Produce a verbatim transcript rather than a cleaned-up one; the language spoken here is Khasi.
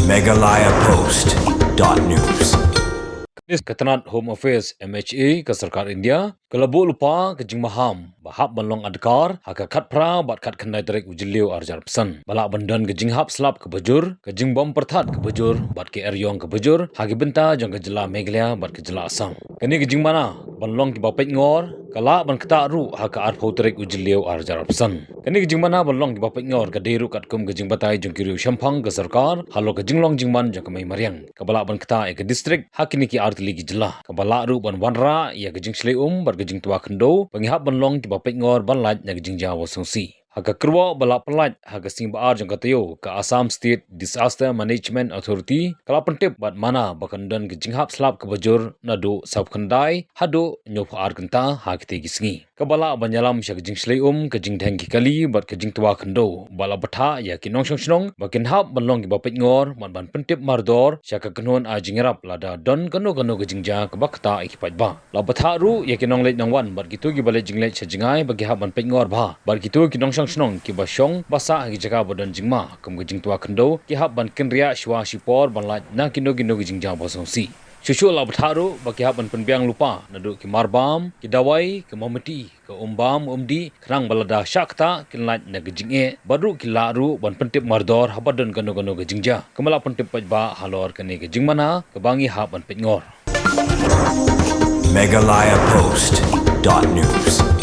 Meghalaya Post dot news. Ka tnat Home Affairs, M H A, ka sorkar India ka la buh lypa ka jingmaham ba hap ban long adkar ha ka khatphra bad khatkhyndai tarik u Jylliew arhajar arphew san ba lah ban don ka jinghap slap kaba jur, ka jingbym pyrthat kaba jur bad ka eriong kaba jur ha ki bynta jong ka jylla Meghalaya bad ka jylla Assam. Kane ka jingmana ban long kiba peitngor ka lah ban ktah ruh ha ka arphew tarik u Jylliew arhajar arphew san. Kane ka jingmana ban long kiba peitngor ka dei ruh katkum ka jingbatai jong ki riewshemphang ka sorkar halor ka jinglong jingman jong ka mei mariang kaba lah ban ktah ïa ka distrik ha kine ki artylli ki jylla, kaba lah ruh ban wanrah ïa ka jingshlei um bad ka jingtwa khyndew ba ngi hap ban long kiba peitngor ban lait na ka jingjia ba sngewsih. Ha ka kyrwoh ba la pynlait ha ka sngi ba ar jong ka taïew, ka Assam State Disaster Management Authority ka la pyntip bad mana ba kan don ka jinghap slap kaba jur naduh sawphew khyndai haduh hynñiewphew ar kynta ha kitei ki sngi, kaba lah ban ïalam sha ka jingshlei um, ka jingdheng ki kali bad ka jingtwa khyndew, ba la bthah ïa ki nongshong shnong ba kin hap ban long kiba peitngor bad ban pyntip mardor sha ka kynhun ai jingïarap lada don kano kano ka jingjia kaba ktah ïa ki paidbah. La bthah ruh ïa ki nongleit nongwan bad kito kiba leit jingleit sha jngai ba ki hap ban peitngor bha bad kito ki nongshong shnong kiba shong ba sah ha ki jaka ba don jingma kum ka jingtwa khyndew ki hap ban kynriah shuwa shipor ban lait na kino kino ki jingjia ba sngewsih. Shuh shuh la bthah ruh ba ki hap ban pynbiang lypa naduh ki marbam, ki dawai, ki mombati, ka umbam umdih, khnang ba lada shah ktah kin lait na ka jingeh bad ruh ki lah ruh ban pyntip mardor haba don kano kano ka jingjia, kumba la pyntip paidbah halor kane ka jingmana kaba ngi hap ban peitngor. Meghalaya Post dot news.